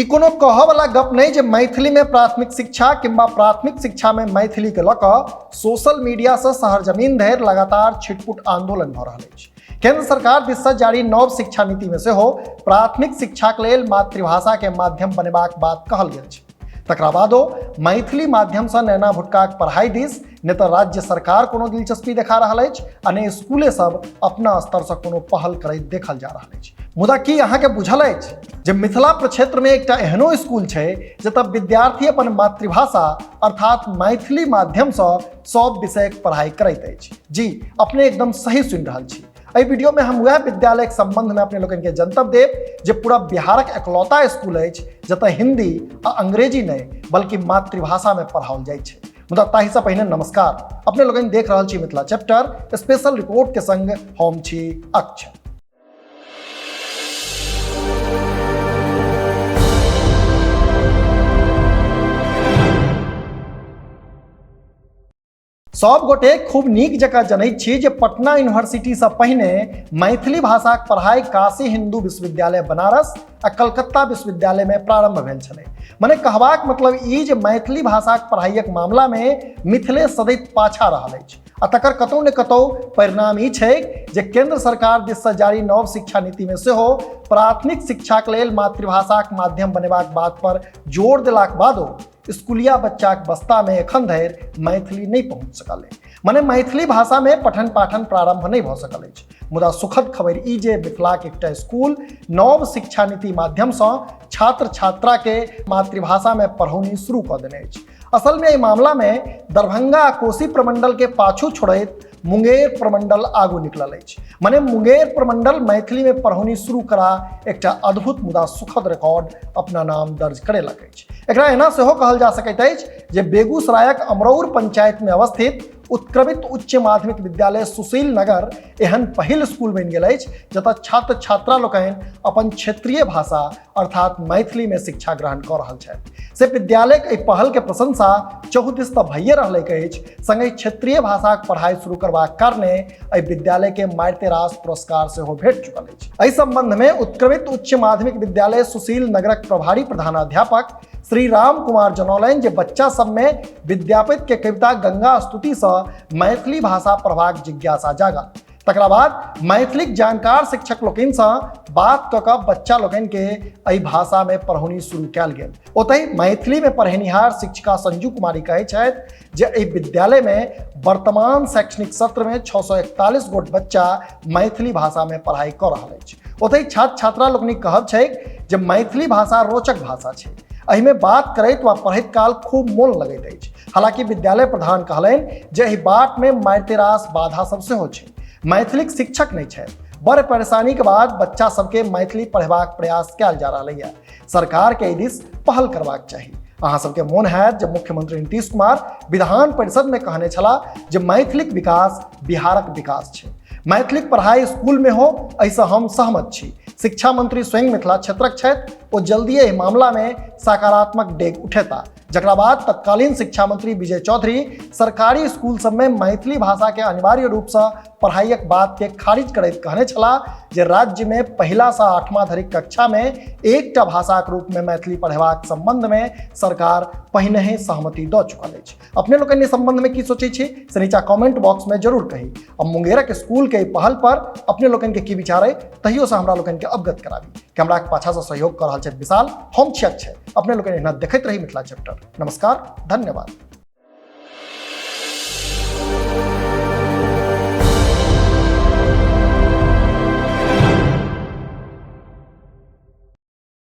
ई कोनो कहऽवला गप नहि जे मैथिलीमे प्राथमिक शिक्षा किंवा प्राथमिक शिक्षामे मैथिलीके लऽ कऽ सोशल मीडियासँ शहर जमीन धरि लगातार छिटपुट आंदोलन भऽ रहल अछि। केंद्र सरकार दिससँ जारी नव शिक्षा नीतिमे सेहो प्राथमिक शिक्षाक लेल मातृभाषाके माध्यम बनेबाक बात कहल गेल छै। तकरा बादो मैथिली माध्यमसँ नैना भुटकाक पढ़ाई दिस ने तऽ राज्य सरकार कोनो दिलचस्पी देखा रहल अछि आ ने स्कूले सब अपना स्तरसँ कोनो पहल करैत देखल जा रहल अछि। मुदा की अहाँके बुझल अछि जे मिथिला प्रक्षेत्रमे एकटा एहनो स्कूल छै जतऽ विद्यार्थी अपन मातृभाषा अर्थात मैथिली माध्यमसँ सब विषयक पढ़ाई करैत अछि? जी, अपने एकदम सही सुनि रहल छी। एहि वीडियो में हम वएह विद्यालय के संबंध में अपने लोकनि के जनतब देब जे पूरा बिहारक एकलौता स्कूल अछि जतऽ हिंदी आ अंग्रेजी नहि बल्कि मातृभाषा में पढ़ाओल जाइ छै। मुदा ताहिसँ पहिने नमस्कार, अपने लोकनि देख रहल छी मिथिला चैप्टर स्पेशल रिपोर्ट के संग हम छी अक्षय। सब गोटे खूब नीक जकाँ जनैत छी जे पटना यूनिवर्सिटीसँ पहिने मैथिली भाषाक पढ़ाई काशी हिंदू विश्वविद्यालय बनारस आ कलकत्ता विश्वविद्यालयमे प्रारंभ भेल छलै। मने कहबाक मतलब ई जे मैथिली भाषाक पढ़ाइक मामलामे मिथिले सदैत पाछा रहल अछि आ तकर कतौ ने कतौ परिणाम ई छै जे केंद्र सरकार दिससँ जारी नव शिक्षा नीतिमे सेहो प्राथमिक शिक्षाक लेल मातृभाषाक माध्यम बनेबाक बात पर जोर देलाक बादो स्कूलिया बच्चाक बस्तामे एखन धरि मैथिली नहि पहुँच सकल अछि। मने मैथिली भाषामे पठन पाठन प्रारंभ नहि भऽ सकल अछि। मुदा सुखद खबरि ई जे मिथिलाक एकटा स्कूल नव शिक्षा नीति माध्यमसँ छात्र छात्राके मातृभाषामे पढ़ौनी शुरू कऽ देने अछि। असलमे एहि मामलामे दरभंगा आ कोसी प्रमंडलके पाछू छोड़ैत मुंगेर प्रमंडल आगू निकलल अछि। मने मुंगेर प्रमंडल मैथिलीमे पढ़ौनी शुरू करा एकटा अद्भुत मुदा सुखद रिकॉर्ड अपना नाम दर्ज करेलक अछि। एकरा एना सेहो कहल जा सकैत अछि जे बेगूसरायक अमरौर पंचायतमे अवस्थित उत्क्रमित उच्च माध्यमिक विद्यालय सुशील नगर एहन पहिल स्कूल बनि गेल अछि जतऽ छात्र छात्रा लोकनि अपन क्षेत्रीय भाषा अर्थात मैथिलीमे शिक्षा ग्रहण कऽ रहल छथि। से विद्यालयक एहि पहलके प्रशंसा चहुदिस तऽ भइए रहलैक अछि, संगहि क्षेत्रीय भाषाक पढ़ाई शुरू करबाक कारणे एहि विद्यालयके मारिते रास पुरस्कार सेहो भेट चुकल अछि। एहि संबंधमे उत्क्रमित उच्च माध्यमिक विद्यालय सुशील नगरक प्रभारी प्रधानाध्यापक श्री राम कुमार जनौलनि जे बच्चा सबमे विद्यापति के कविता गंगा स्तुतिसँ मैथिली भाषा पढ़बाक जिज्ञासा जागल। तकरा बाद मैथिलीक जानकार शिक्षक लोकनिसँ बात कऽ कऽ बच्चा लोकनिके एहि भाषामे पढ़ौनी शुरू कयल गेल। ओतहि मैथिलीमे पढ़ेनिहार शिक्षिका संजू कुमारी कहै छथि जे एहि विद्यालयमे वर्तमान शैक्षणिक सत्रमे 641 गोट बच्चा मैथिली भाषामे पढ़ाई कऽ रहल अछि। ओतहि छात्र छात्रा लोकनिक कहब छैक जे मैथिली भाषा रोचक भाषा छै, एहिमे बात करैत वा पढ़ैत काल खूब मोन लगैत अछि। हालांकि विद्यालय प्रधान कहलनि जे एहि बाटमे मारिते रास बाधा सब सेहो छै। मैथिलीक शिक्षक नहि छथि, बड़ परेशानीके बाद बच्चा सबके मैथिली पढ़ेबाक प्रयास कयल जा रहलैए। सरकारके एहि दिस पहल करबाक चाही। अहाँ सबके मोन हैत जे मुख्यमंत्री नीतीश कुमार विधान परिषदमे कहने छलाह जे मैथिलीक विकास बिहारक विकास छै, मैथिलीक पढ़ाई स्कूलमे हो, एहिसँ हम सहमत छी। शिक्षा मंत्री स्वयं मिथिला क्षेत्रक छथि, ओ जल्दिए एहि मामलामे सकारात्मक डेग उठेता। जकरा बाद तत्कालीन शिक्षा मंत्री विजय चौधरी सरकारी स्कूल सबमे मैथिली भाषाके अनिवार्य रूपसँ पढ़ाइक बातके खारिज करैत कहने छलाह जे राज्यमे पहिलासँ आठमा धरिक कक्षामे एकटा भाषाक रूपमे मैथिली पढ़ेबाक संबंधमे सरकार पहिनहि सहमति दऽ चुकल अछि। अपने लोकनि संबंधमे की सोचै छी से नीचा कमेंट बॉक्समे जरूर कही। आ मुंगेरक स्कूलके एहि पहल पर अपने लोकनिके की विचार अइ तहियोसँ हमरा लोकनिके अवगत कराबी। कैमराक पाछासँ सहयोग कऽ रहल छथि विशाल, हम छी अक्षय। अपने लोकनि एहिना देखैत रही मिथिला चैप्टर। नमस्कार, धन्यवाद।